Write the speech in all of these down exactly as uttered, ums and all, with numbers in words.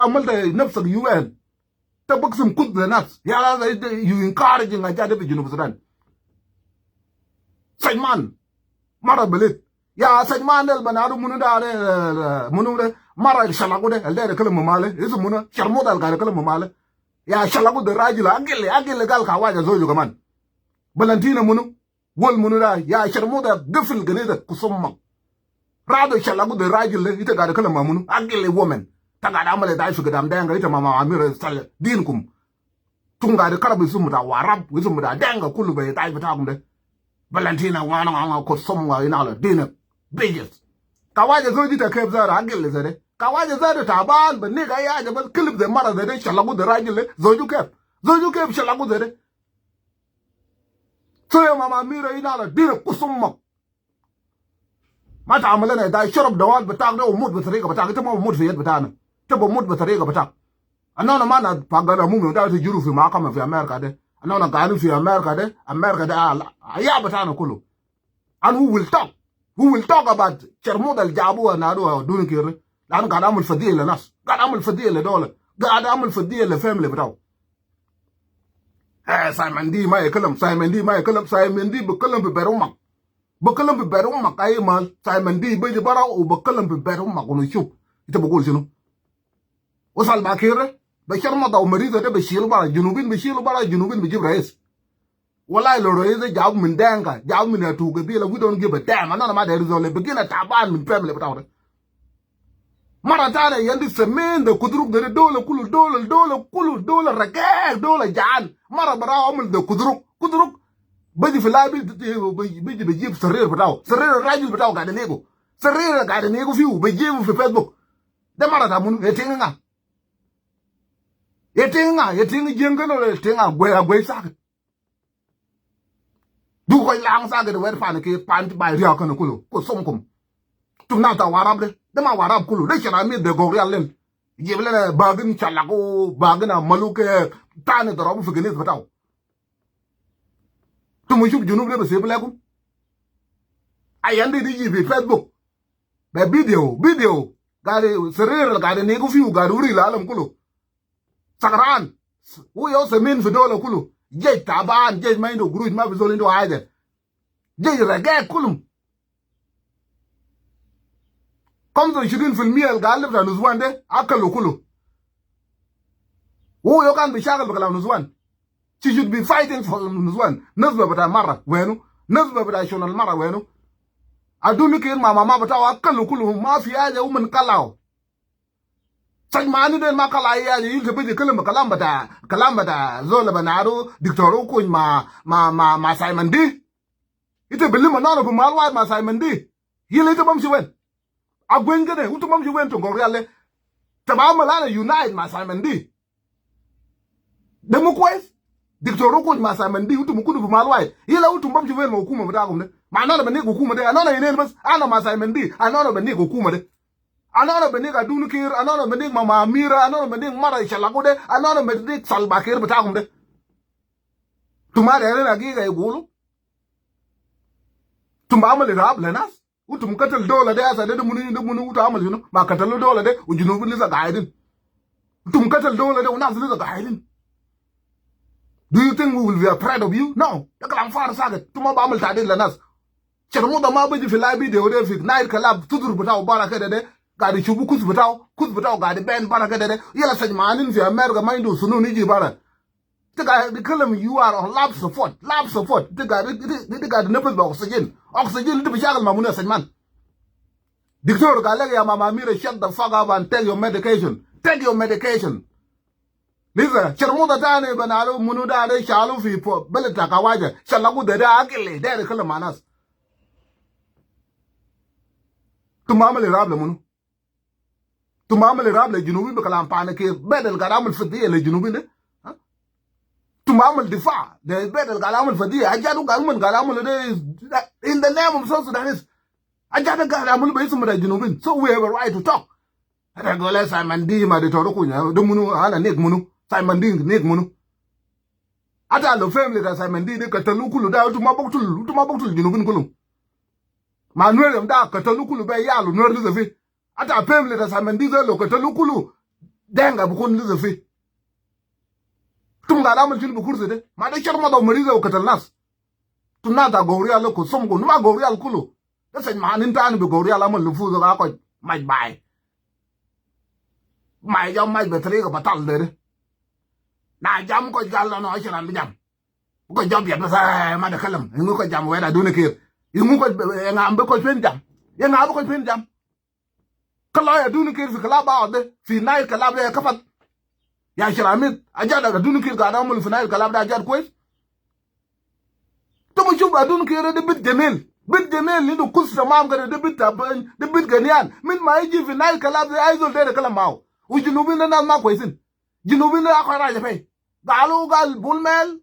amal ta nafsak U N. Ta bak sum kut le nas. Ya la, you encouraging a jada fi Junub Sudan. Sajman. Mara belit. Ya sajman del banaru munu da de, munu de. Mara shalagu de, el de kalam male. Isu munu, sharmuda el gari kalam male. Ya shalagu de rajil, agil, agil gal kawaja zoju kaman. Balantina munu. Wal munu da, ya sharmuda, gafil gane da kusummak. Rado shalagu de rajil de, ita gada kalam ma munu, agil woman. Ta gada amal da fi gadam denga, ita mama amira sal dinkum. Tum gada karab isum da warab, isum da denga, kulu be da bitakum de. Valentina wana wana kusum wa inala dina. Bitches. Kawaja zoju ta kef zara, agil zare. Kawaja zara taban, ba nigga ya jabal kilib de mara zare, shalagu de rajil de, zoju kef. Zoju kef shalagu zare. So ya mama amira inala dina kusummak. Ma ta amal lena da sharab dawal bitak da umut bi tariga bitak. Ita ma umut fi yad bitana. Ita bumut bi tariga bitak. Anana ma na pagana mumin da tujuru fi mahkama fi America de. Anana gani fi America de. America de ala. Ya bitana kulu. And we will talk. We will talk about sharmuda al jabu wa nadu wa duni kiri. Lanu gada amul fadiya le nas. Gada amul fadiya le dola. Gada amul fadiya le family bitau. Eh, Simon D ma yakalam, Simon D ma yakalam, Simon D bakalam fi bet ummak. Bakalam fi bet ummak, ay mal, Simon D beji bara u bakalam fi bet ummak, unu shuf. Ita bagul shunu? Usal bakir, be sharmuda u marida de be shilu bara, Junubin be shilu bara, Junubin be jib rais. Wallahi lo rais de jabu min denga, jabu min atu gabila, we don't give a damn. Anana ma de rizole, begina taban min family bitau de. Mara tane yandi semen de kudruk de dola kulu, dola, dola kulu, dola ragak, dola jan. Mara bara amul de kudruk, kudruk. Beji fi live, beji, beji, beji sarir bitau. Sarir rajil bitau gade nigu. Sarir gade nigu fiu, beji fi Facebook. De mara ta munu, e tinga nga. E tinga nga, e tinga jenga no, e tinga gwe, gwe sakit. Du koy lang sa gede wer pan ke pan ti bay riya kana kulu. Kusumkum. Tum na ta warab de. De ma warab kulu. De shara mi de gogri alen. Jib le bagin shalagu, bagin amalu ke tani darabu fi ganis bitau. Tum shuf Junub de bas yib lekum. Ayan de di ji fi Facebook. Be video, video. Gade sarir gade nigu fiu gade wuri la alam kulu. Sakran. Hu yo semin fi dola kulu. Jesh taban, jesh ma indu gurush, ma fi zol indu haja. Jesh ragak kulum. Kamsa wa ishirin fi almiya al galib ta nuswan de, akalu kulu. Hu yo kan bishakal bi kalam nuswan. She should be fighting for nuswan. Nasba bita mara wenu. Nasba bita shonal mara wenu. Adunu kir ma mama bitau akalu kulu. Ma fi haja uman kalau. Sajmani del ma kala ya, yil ta biji kalam, kalam bita, kalam bita zol banaru, Diktor Ukuny ma, ma, ma, ma Simon D. Ita bilim anana bi mal wahid ma Simon D. Yil ita bamshi wen? Agwen kede, utu bamshi wen to gogri ale? Ta ba mal ana unite ma Simon D. De mu kwes? Diktor Ukuny ma Simon D, utu mu kunu bi mal wahid. Yila utu bamshi wen ma hukuma bitakum de? Ma anana bani hukuma de, anana inen bas, ana ma Simon D, anana bani hukuma de. Anana bani adunu kir, anana bani mama amira, anana bani mara shalagu de, anana bani Salva Kiir bitakum de. Tum ma de na giga yagulu. Tum ba amal irab le nas. Utum katal dola de asa de, de munu, de munu utu amal shunu. Ma katalu dola de, u Junubin lisa gaidin. Utum katal dola de, u nas lisa gaidin. Do you think we will be afraid of you? No. De kalam farik sakit. Tum ma ba amal tadid le nas. Sharmuda ma biji fi live video de fi night club, tudur bitau bara kede de, gadi shubu kus bitau, kus bitau gadi ben bara kede de. Yala sajmanin fi America ma indu sunu niji bara. Ita gadi kalam you are on life support, life support. Ita gadi, ita, ita gadi nafas bi oxygen. Oxygen ita bishakal ma munu sajman? Diktor gal lek ya mama amira, shut the fuck up and take your medication. Take your medication. Lisa, sharmuda tani banaru munu da de shalu fi po, beled ta kawaja. Shalagu de de akili, de de kalam ma nas. Tum ma amal irab le munu? Tum ma amal irab le Junubin bi kalam pana ke, bedel gad amal fadiya le Junubin de? Ha? Tum ma amal difa, de bedel gad amal fadiya. Ajadu gad man gad amal de, in the name of South Sudanese. Ajadu gad amal be isum da Junubin. So we have a right to talk. Ata gole Simon D ma de toro kunya, de munu, ana nek munu, Simon D nek munu. Ata lo family ta Simon D de katalu kulu da, utum ma buktul, utum ma buktul Junubin kulu. Ma Nuer yom da katalu kulu be yalu, Nuer lisa fi. Ata family ta Simon D de lo katalu kulu. Dinka bikun lisa fi. Tum gaid amul shunu bi kursi de? Ma de sharmuta u marida u katal nas. Tum nas ta Gogrial kulu, sum kulu, numa Gogrial kulu. De sajmanin tani bi Gogrial amul nufusu ga koj maj bai. Ma jam maj bi tariga batal de de. Na jam koj gal na no ashiran bi jam. Koj jam biat bas, eh, ma de kalam. Ingu koj jam weda Aduna Kiir. Ingu koj, eh, nga am bi koj fen jam. Ya nga am bi koj fen jam. Kala ya Aduna Kiir fi club house de, fi night club de kafat. Ya Sharamit, ajad Aduna Kiir gaid amul fi night club de ajad kwes. Tumu shuf Aduna Kiir de bit jamil. Bit jamil, indu kus tamam kede, de bit taban, de bit ganiyan. Min ma yiji fi night club de, ai zol deri kalam mau. U Junubin de nas ma kwesin. Junubin de akwa raja fei. Galu gal Bul Mel.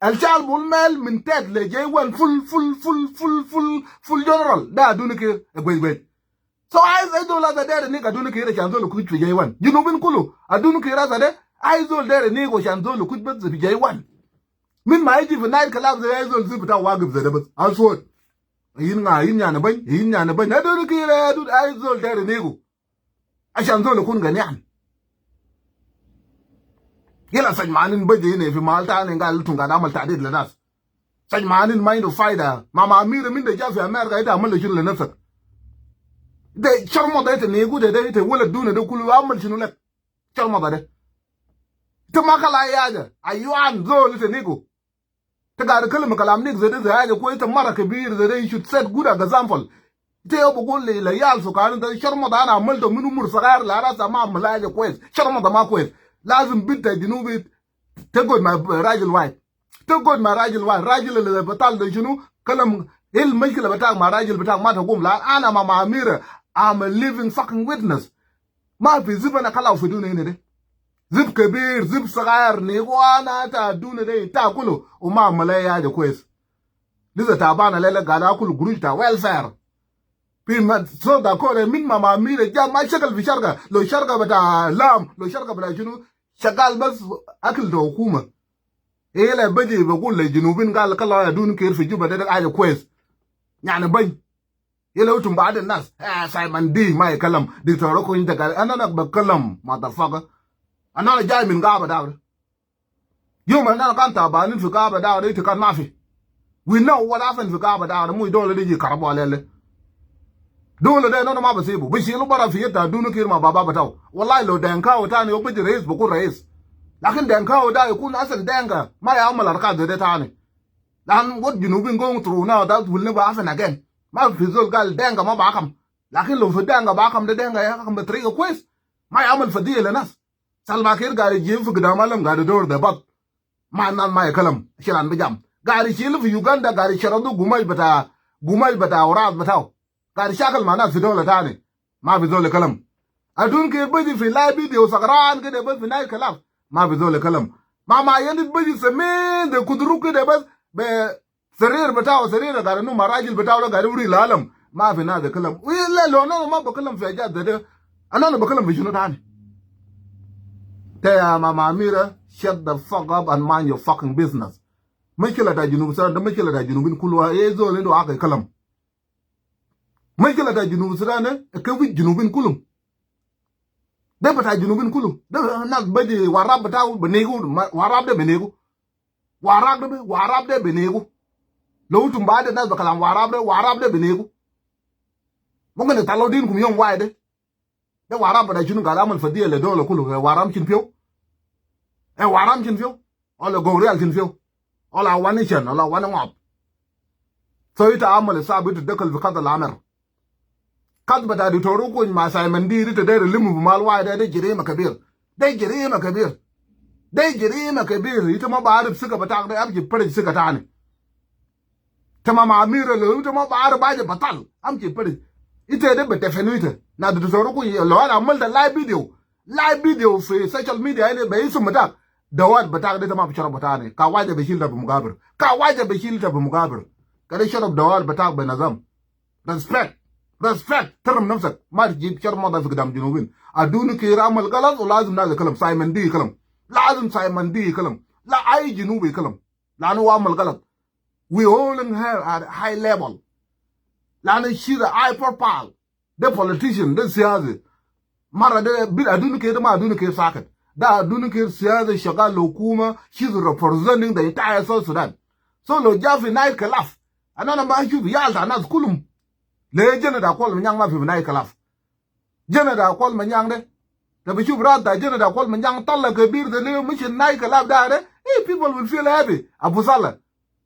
Al shal Bul Mel min Tete le J one full, full, full, full, full, full general. De Aduna Kiir, e gwej gwej. So ai, ai zol asa deri nig Aduna Kiir ashan zol kuj fi J one. Junubin kulu. Aduna Kiir asa de, ai zol deri nig ashan zol kuj bas fi J one. Min ma yiji fi night club de ai zol zip ta wagif zede bas. Aswad. Yin nga, yin nyane bany, yin nyane bany. Aduna Kiir, ai zol deri nig. Ashan zol kun ganiyan. Yala sajmanin baji ine fi mal tani gal tum gaid amul tahdid le nas. Sajmanin ma indu faida. Mama Amira min de ja fi America, ita amul shunu le nafsak? De sharmuta ita nig de, de ita walad duna de kulu amul shunu lek? Sharmuta de. Ita ma kala haja. Ayuan zol ita nig. Ita gaid kalam kalam nig zede, zede haja kwes, ita mara kebir zede, you should set good example. Ita yau bi gul le, le yal sukar, ita sharmuta ana amultu min umur sagair, la rasa ma amul haja kwes. Sharmuta ma kwes. Lazim bit ta Junubi tagod ma rajil wahid. Tagod ma rajil wahid. Rajil le batal de shunu, kalam, hil mushkila bitak ma rajil bitak ma tagum. La ana Mama Amira, I'm a living fucking witness. Ma fi zip ana kala fi duna ine de. Zip kebir, zip sagair, nig ana ta duna de, ta kulu, u ma amul haja kwes. Lisa taban le, le gaid akul gurush ta welfare. Fi ma, so da kore min Mama Amira ja ma shakal fi sharga, lo sharga bita lam, lo sharga bita shunu, shagal bas akil ta hukuma. Ila baji bi gul le Junubin gal kala ya Aduna Kiir fi Juba de, de haja kwes. Nyane bany. Yala utum baad nas, eh, Simon D, ma ya kalam, Diktor Okun inta gal, ana na bi kalam, motherfucker. Ana na jai min gaba da. Yom ana kan tabanin fi gaba da, ita kan mafi. We know what happened fi gaba da, mu dola de ji karabo lele. Dola de ana ma basibu. Bi shilu bara fi yet ta Aduna Kiir ma baba bitau. Wallahi lo Dinka wa tani yau baji rais, bikun rais. Lakin Dinka wa da yakun asan Dinka, ma ya amul harkat de tani. Lan what Junubin going through now, that will never happen again. Ma fi zol gal Dinka ma bi hakam. Lakin lo fi Dinka bi hakam de, Dinka ya hakam bi tariga kwes. Ma ya amul fadiya le nas. Salva Kiir gaid jib fi gidam alam gaid dor de bat. Ma nas ma ya kalam, shilan bi jam. Gaid shilu fi Uganda, gaid sharadu gumash bita, gumash bita awrad bitau. Gaid shakal ma nas fi dola tani. Ma fi zol kalam. Aduna Kiir baji fi live video sagaran kede bas fi night club. Ma fi zol kalam. Ma, ma yandi baji semen de kuduru kede bas be sarir bitau, sarir gaid num ma rajil bitau, la gaid wuri la alam. Ma fi nas de kalam. Wi le lo ana ma bi kalam fi haja de. Ana bi kalam fi shunu tani? Te ya Mama Amira, shut the fuck up and mind your fucking business. Mushkila ta Junub Sudan de, mushkila ta Junubin kulu, ai zol indu hak kalam. Mushkila ta Junub Sudan de, e ke wi Junubin kulu. De bita Junubin kulu. De nas baji warab bitau bi nigu, ma, warab de bi nigu. Warab de bi, warab de bi nigu. Lo utum baad nas bi kalam warab de, warab de bi nigu. Mumkin talo dinkum yom wahid de. De warab bita shunu gaid amul fadiya le dola kulu, e warab shin fiu? E warab shin fiu? Wala Gogrial shin fiu? Wala wani shan, wala wani ngop? So ita amul isab, ita dakal fi katal amir. Kat bita Diktor Okun ma Simon D, ita deri limu fi mal wahid de, de jarima kebir. De jarima kebir. De jarima kebir. Ita ma bi arif siga bitak de, amshi farij siga tani. Tamam, Amira, lo ita ma bi arif haja batal, amshi farij. Ita de bi defend ita. Na Diktor Okun, lo ana amulta live video, live video fi social media, ina be isum bitak, dawat bitak de ita ma bi sharab tani. Kawaja bi shil ita bi mugabir. Kawaja bi shil ita bi mugabir. Kede sharab dawat bitak bi nizam. Respect. Respect. Taram nafsak. Ma tijib sharmuta fi gidam Junubin. Aduna Kiir amul galat, wa lazim nas kalam. Simon D kalam. Lazim Simon D kalam. La ai Junubi kalam. Lanu amul galat. We holding her at a high level. Lanu she's a high profile. De politician, de siyasi. Mara de, bit Aduni Kir, ma Aduni Kir sakit. Da Aduni Kir siasa, shagal hukuma, she's representing the entire South Sudan. So lo ja fi Nile Collapse, ana, ana ma shuf yal ta nas kulum. Le General Kuol Manyang ma fi Nile Collapse. General Kuol Manyang de. Ta bi shuf ras ta General Kuol Manyang tala kebir de le mishi Nile Collapse da de. Eh, people will feel happy. Abu Sala.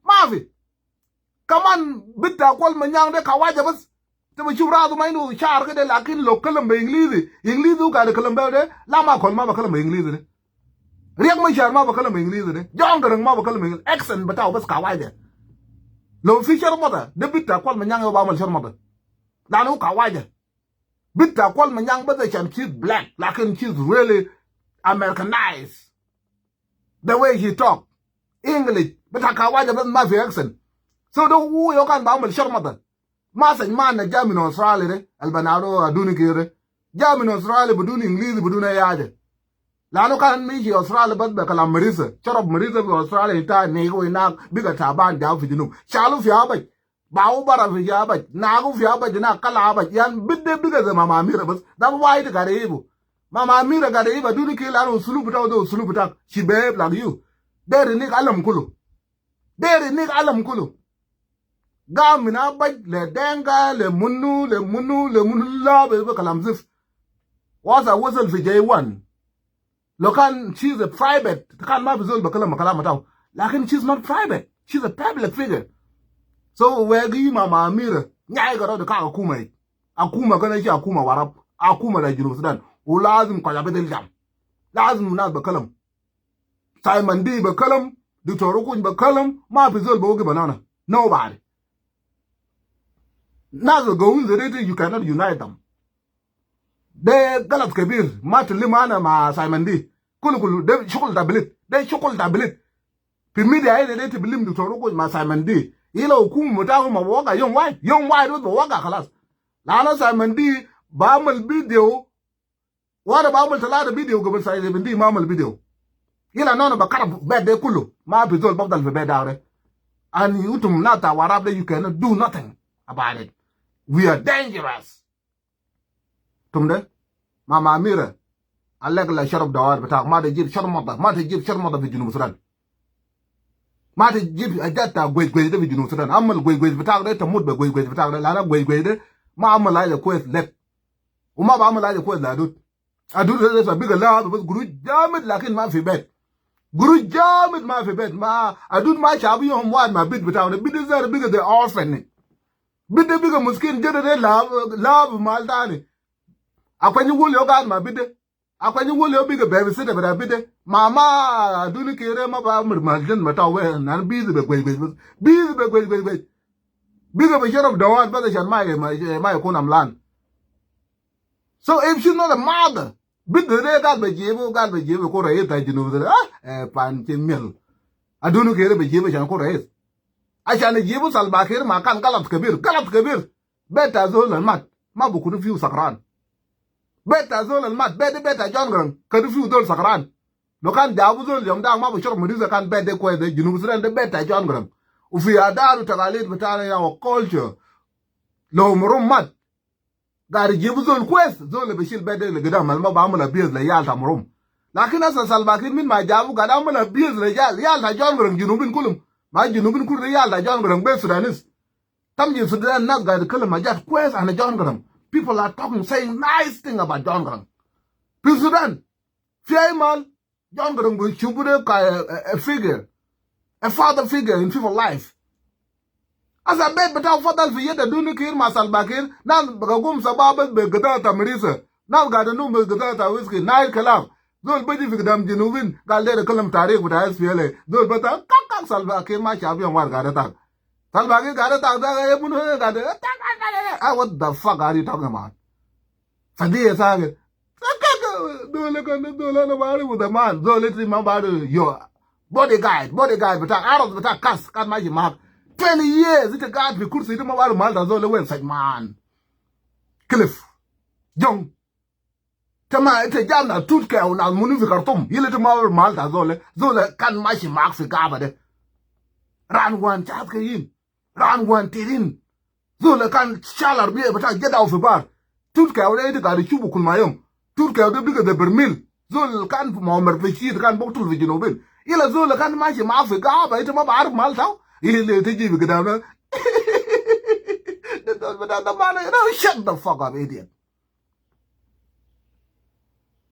Ma fi. Kaman bit ta Kuol Manyang de kawaja bas. Ta bi shuf ras ma indu shar kede, lakin lo kalam be English. English u gade kalam be de. La ma kol ma ba kalam be English de. Riek Machar ma ba kalam English de. John Garang ma ba kalam English. Accent bitao bas kawaja. Lo fi sharmuta. De bit ta Kuol Manyang yo ba amal sharmuta. Lanu kawaja. Bit ta Kuol Manyang bas ashan she's black. Lakin she's really Americanized. The way she talk. English. Bit ta kawaja bas ma fi accent. So de wu yo kan ba amal sharmuta. Ma saj ma na ja min Australia de, al banado Aduni Kir de. Ja min Australia bidun English, bidun ay haja. Lanu kan mishi Australia bas be kalam marisa. Sharab marisa fi Australia, inta nego inak, biga taban, ja fi junub. Shalu fi abaj. Bau bara fi abaj. Nagu fi abaj, inak kala abaj. Yan bit de biga ze Mama Amira bas. Da wai de garibu. Mama Amira garibu, Aduni Kir lanu usulu bitao de usulu bitak. She behave like you. Deri nik alam kulu. Deri nik alam kulu. Gam min abaj le Denka, le munu, le munu, le munu, la be, be kalam zif. Wasa wasal fi J one. Lo kan she's a private, kan ma fi zol be kalam kalam tau. Lakin she's not private. She's a public figure. So wegi Mama Amira, nyai garo de ka akuma yi. Akuma kan shi akuma warab. Akuma da Junub Sudan. U lazim kwa jabe del jam. Lazim nas be kalam. Simon Dee be kalam, Doctor Okuny be kalam, ma fi zol be wagi banana. Nobody. Nas al gawin zedeti, you cannot unite them. De galat kebir, ma tilim ana ma Simon Dee. Kulu kulu, de shukul ta bilit, de shukul ta bilit. Fi media ai de, de tilim Doctor Okuny ma Simon Dee. Ila hukuma bitakum ma waga, yom wahid, yom wahid bas be waga kalas. Lanu Simon Dee ba amal video, Wara ba amal talata video gabal Simon Dee ma amal video. Ila nana ba karab bet de kulu. Ma fi zol bafdal fi bet da. And utum nata warab de, you cannot do nothing about it. We are dangerous. Tum de, Mama Amira, alek la sharab dawar bitak, ma tajib sharmuta, ma tajib sharmuta fi Junub Sudan. Ma tajib hajat ta gwej gwej de fi Junub Sudan. Amal gwej gwej bitak de, tamut be gwej gwej bitak de, lana gwej gwej de ma amal haja kwes lek. Uma ba amal haja kwes le Adut. Adut de sa biga laabu bas guruj jamid, lakin ma fi bet. Guruj jamid ma fi bet. Ma Adut ma shabu yom wahid ma bit bitau de. Bit de zar biga de orphan. Bit de biga miskin, jede de laabu, laabu mal tani. Akwa nyi wul yo gad ma bit de. Akwa nyi wul yo biga babysitter bita bit de. Mama Aduni Kir ma ba amir mal jen ma ta we nan busy be gwej gwej bas. Busy be gwej gwej gwej. Biga be sharab dawar bas ashan ma, ma, ma yakun amlan. So if she's not a mother, bit de gad be jibu, gad be jibu ko rais ta Junub de, ah, eh, pan chin mil. Aduni Kir be jibu ashan ko rais. Ashan jibu Salva Kiir ma kan galat kebir, galat kebir. Bet ta zol al mat, ma bukunu fiu sakran. Bet ta zol al mat, bet, bet ta John Garang, kanu fiu zol sakran. Lo kan jabu zol yom da ma bu shorb muriza kan bet de kwes de, Junub Sudan de bet ta John Garang. Ufi adat u tagalid bitana ya wa culture. Lo murum mat. Gad jibu zol kwes, zol le bishil bet de le gidam, al ma ba amul abuse le yal ta murum. Lakin asa Salva Kiir min ma jabu gad amul abuse le yal, yal ta John Garang, Junubin kulum. Ma Junubin kulum yal ta John Garang, be Sudanese. Tam ji Sudan nas gad kalam ajat kwes ana John Garang. People are talking, saying nice thing about John Garang. Fi Sudan, fi ay mal, John Garang bi shubu de ka a, a, a figure, a father figure in people life. Asa bet bita fadal fi yed Aduni Kir ma Salva Kiir, nas baga gum sabab be gada ta marisa, nas gad num be gada ta whisky, Nile Collapse. Zol baji fi gidam Junubin, gal de kalam tarik bita S P L A. Zol bita kak kak Salva Kiir ma shabu yom wahid gad ta. Salva Kiir gad ta, da ya bunu gad ta. Ah, what the fuck are you talking about? Fadi ya sage. Dole kan, dole na bari with the man. Dole ti ma bari yo. Bodyguard, bodyguard bita, aras bita kas, kan ma shi mak. Twenty years, ita gad fi kursi, ita ma bari mal ta zole wen saj man. Cliff. Jong. Tama ita jana tut ke una munu fi Khartoum. Yile ita ma bari mal ta zole. Zole kan ma shi mak fi gaba de. Ran wan chat ke yin. Ran wan tirin. Zol kan shal arbiya bita jeda fi bar. Tut ke awre ita gad shubu kul ma yom. Turkey de bigger de برميل. زول كان معمر في شيت كان بقتل في جنوبين. إلا زول كان ماشي معاه في غابة، إنت ما بعرف مال تاو. إلا تجي بقدامه. ده زول بتاع ده ما له، you know, shut the fuck up, idiot.